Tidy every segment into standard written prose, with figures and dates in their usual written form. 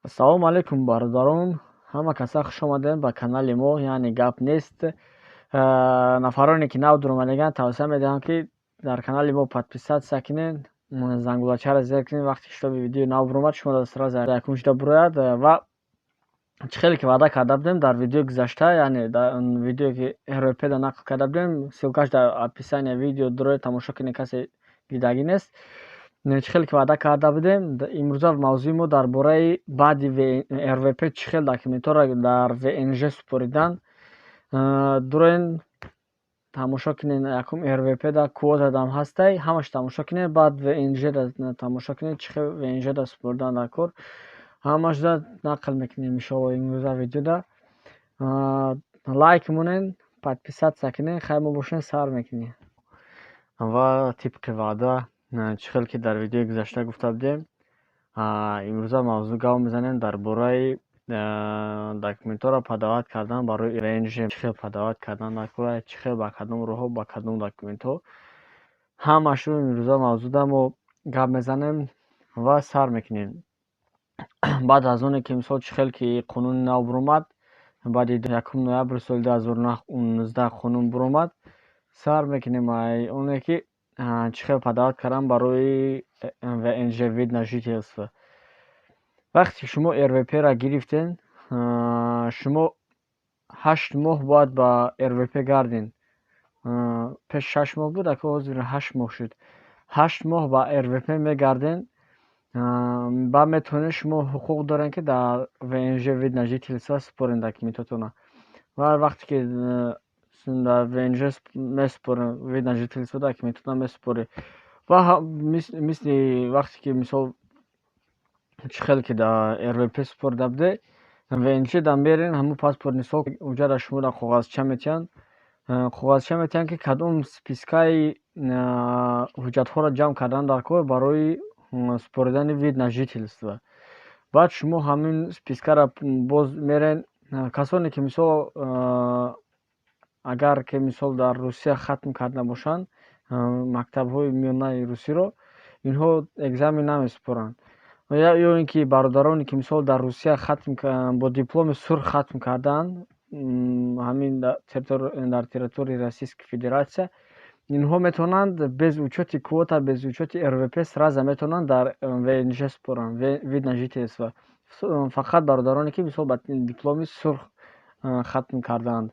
Ассалому алайкум, бародарон, ҳама каса хуш омадем ба канали мо, яъне гап нест. Нафароне ки нав дуромадагианд, тавсия медиҳам, ки дар канали мо подписаться кунед, зангулачаро зер кунед. Вақте ки шутоби видеои нав буромад, шумо сразу якум шуда бурояд. Ва чӣ хеле ки ваъда карда будем дар видеои гузашта, яъне дар видеое ки РВП да нақл карда будем, ссылкаш дар описания видео дуроед, тамошо кунед, касе дидагӣ нест. Чӣ хеле ки ваъда карда будем, имрӯза мавзӯи мо дар бораи баъди РВП чӣ хел документҳоро дар ВНЖ супоридан. Дуроен, тамошо кунед. Якум РВП да квота дам ҳастай, ҳамаш тамошо кунед, баъд ВНЖ да тамошо кунед, чӣ хел ВНЖ да супоридан дар кор, ҳамашда нақл мекунем, иншоалло, имрӯза видеода. Лайк монед, подписаться кунед. Хайр, мо бошем, сар мекунем. Ва тибқи ваъда, чӣ хел ки дар видеои гузашта гуфта будем, имрӯза мавзӯъ гап мезанем дар бораи документҳоро подавать кардан барои ВНЖ, чӣ хел подавать кардан дар кора, чӣ хел, ба кадом роҳҳо, ба кадом документҳо, ҳамашро имрӯза мавзӯъда мо гап мезанем ва сар мекунем. Баъд аз оне ки, мисол, чӣ хел ки қонуни нав буромад, баъди 1 ноябри соли 2019 қонун буромад, сар мекунем ай оне ки чӣ хел подавать кардан барои ВНЖ, вид на жительство. Вақте ки шумо РВП-ра гирифтен, шумо 8 моҳ бояд ба РВП гарден. Пеш 6 моҳ буд, ака ҳозир 8 моҳ шуд. 8 моҳ ба РВП мегарден, баъд метавонед, шумо ҳуқуқ доред, ки дар ВНЖ, вид на жительство супоред документҳотонро. Ва вақте ки дар ВНЖ месупорем, вид на жительство документҳотонро месупоред ва мисли вақте ки, мисол, чӣ хеле ки дар РВП супорида буде, ВНЖ да мерен, ҳамун паспортный стол, уҷа шуморо коғазча метиҳанд, коғазча метиҳанд, ки кадом спискаи ҳуҷҷатҳоро ҷамъ кардан дар кор барои супоридани вид на жительство. Баъд шумо ҳамин спискаро боз мерен. Касоне ки, мисол, агар ки, мисол, дар Русия хатм карда бошанд мактабҳои миёнаи русиро, инҳо экзамен намесупоранд. Ё ин ки бародароне ки, мисол, дар Русия хатм, бо дипломи сурх хатм кардаанд ҳамин дар территорияи Российской Федерация, инҳо метавонанд без учёти квота, без учёти РВП сразу метавонанд дар ВНЖ супоранд, вид на жительство. Фақат бародароне ки, мисол, ба дипломи сурх хатм кардаанд.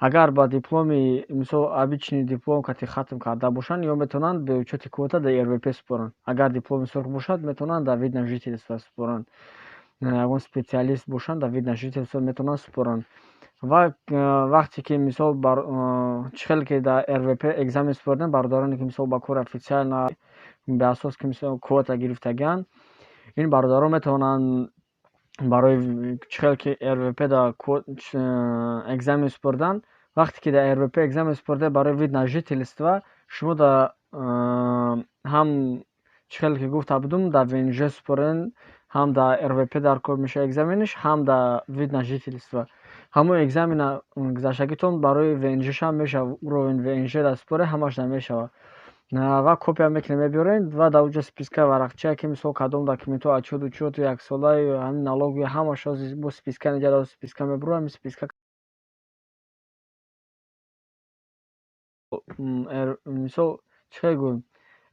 Агар ба дипломи, мисол, обычный диплом кати хатм карда бошанд, ё метавонанд бе учёти квота дар РВП супоранд. Агар дипломи сурх бошад, метавонанд дар вид на жительство супоранд. Ягон специалист бошанд, дар вид на жительство метавонанд супоранд. Ва вақте ки, мисол, чӣ хеле ки дар РВП экзамен супориданд, бародароне ки, мисол, ба кори официально беасос ки, мисол, квота гирифтагианд, ин бародарон метавонанд барои чӣ хеле ки РВП да экзамен супориданд, вақте ки дар РВП экзамен супорида барои вид на жительство, шумо да ҳам, чӣ хеле ки гуфта будум, дар ВНЖ супорен, ҳам дар РВП дар кор мешавад экзаменаш, ҳам дар вид на жительство. Ҳамон экзамена гузаштагитон барои ВНЖшам мешавад, уровень ВНЖ ра супоред, ҳамаш намешавад. Ва копия мекунед, мебиёред ва дар уҷа списка варақчае ки, мисол, кадом документҳо, отчёт, учёту яксолаю ҳамин налоги, ҳамаш бо списка инҷа списка мебурад, ҳамин списка, мисол, чӣ хел гӯем,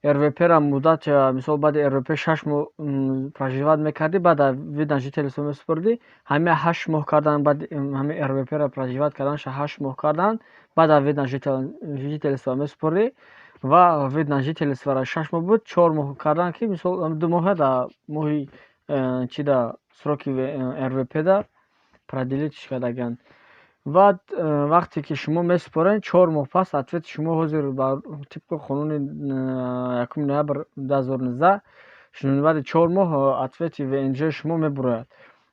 РВП-ра муддат, мисол, баъди РВП 6 моҳ проживать мекардӣ, баъд вид на жительство месупоридӣ. Ҳамин 8 моҳ кардан, баъд ҳамин РВП-ра проживать карданша 8 моҳ кардан, баъд вид на жительство месупоридӣ. Ва вид на жительствора 6 моҳ буд, 4 моҳ кардан, ки, мисол, 2 моҳа дар моҳи чи да сроки РВП-да продлить кардагианд. Баъд вақте ки шумо месупоред, 4 моҳ пас ответи шумо ҳозир тибқи қонуни 1 ноябр 2019, баъди 4 моҳ ответи ВНЖ шумо мебурояд.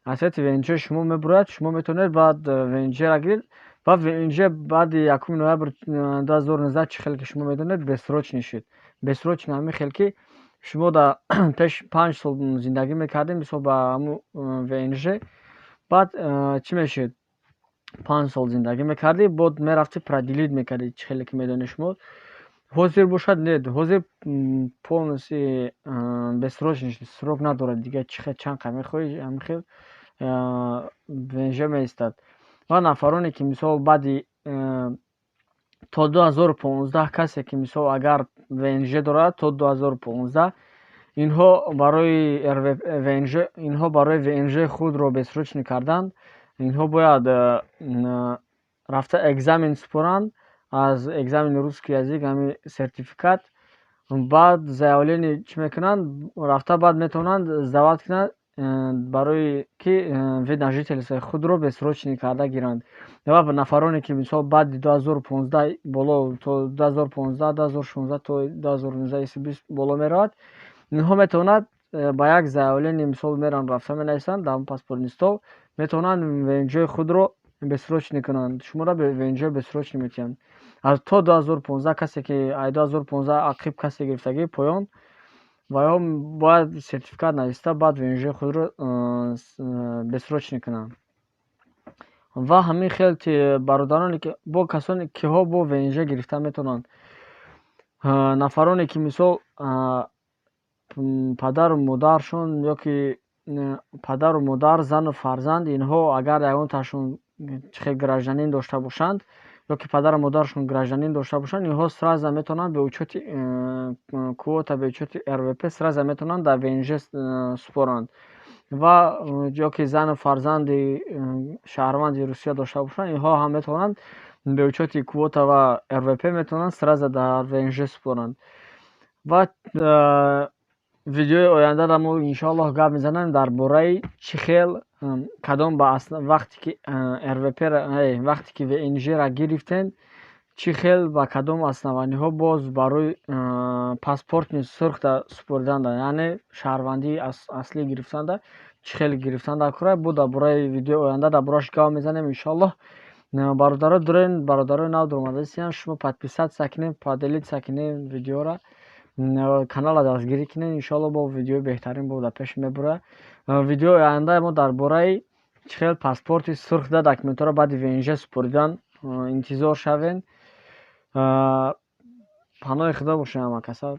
Ответи ВНЖ шумо мебурояд, шумо метавонед баъд ВНЖ-ра гиред. Ва ВНЖ баъди 1 ноябр 2019, чӣ хеле ки шумо медонед, бессрочный шуд. Бессрочный ҳамин хел ки шумо дар пеш 5 сол зиндагӣ мекардем, мисол, ба ҳамун ВНЖ, баъд чӣ мешуд? 5 сол зиндагӣ мекардӣ, бод мерафтӣ, продлить мекардӣ. Чӣ хеле ки медонед шумо, Ҳозир бошад, не, ҳозир полностью бессрочный, срок надорад дига. Чӣ хел, чанд қа мехоҳӣ, ҳамин хел ВНЖ меистад. Ва нафароне ки, мисол, баъди то 2015, касе ки, мисол, агар ВНЖ дорад то 2015, инҳо барои ВНЖ, инҳо барои ВНЖ худро бессрочный кардан, инҳо бояд рафта экзамен супоранд, аз экзамени русский язык ҳамин сертификат, баъд заявление чӣ мекунанд, рафта баъд метавонанд сдавать кунанд, барои ки вид на жительство худро бессрочный карда гиранд. Ва нафароне ки, мисол, баъди 2015 боло, то 2015, 2016, то 2019, 20 боло меравад, инҳо метавонад ба як заявление, мисол, мераванд, рафта менависанд дар паспортный стол, метавонанд ВНЖи худро бессрочный кунанд. Шуморо ВНЖ бессрочный метиҳанд аз то 2015. Касе ки ай 2015 ақиб касе гирифтагӣ поён, вайҳо бояд сертификат нависта, баъд ВНЖ худро бессрочный кунанд. Ва ҳамин хел бародароне ки бо касоне киҳо бо ВНЖ гирифта метавонанд: нафароне ки, мисол, падару модаршон ё ки падару модар, зану фарзанд, инҳо агар ягонташон чӣ хел гражданин дошта бошанд ё ки падару модарашон гражданин дошта бошанд, инҳо сразу метавонанд бе учёти квота, бе учёти РВП сразу метавонанд дар ВНЖ супоранд. Ва ё ки зану фарзанди шаҳрванди Русия дошта бошанд, инҳо ҳам метавонанд бе учёти квота ва РВП метавонанд сразу дар ВНЖ супоранд. Ва видеои ояндада мо, иншоаллоҳ, гап мезанем дар бораи чӣ хел, кадом вақте ки РВП, вақте ки ВНЖ-ра гирифтем, чӣ хел, ба кадом основаниҳо боз барои паспортный сурхда супориданда, яъне шаҳрвандии аслӣ гирифтанда, чӣ хел гирифтан дар кора. Бо дар бораи видеои оянда дар борааш гап мезанем, иншоаллоҳ. Бародаро, дурен, бародарои нав дуромадаистиян, шумо подписаться кунед, поделиться кунед видеора, каналро дастгирӣ кунед. Иншоалло, бо видеои беҳтарин бо дар пеш мебурад. Видеои оянда мо дар бораи чӣ хел паспорти сурхда документҳоро баъди ВНЖ супоридан. Интизор шавед. Паноҳи Худо бошед, ҳама каса.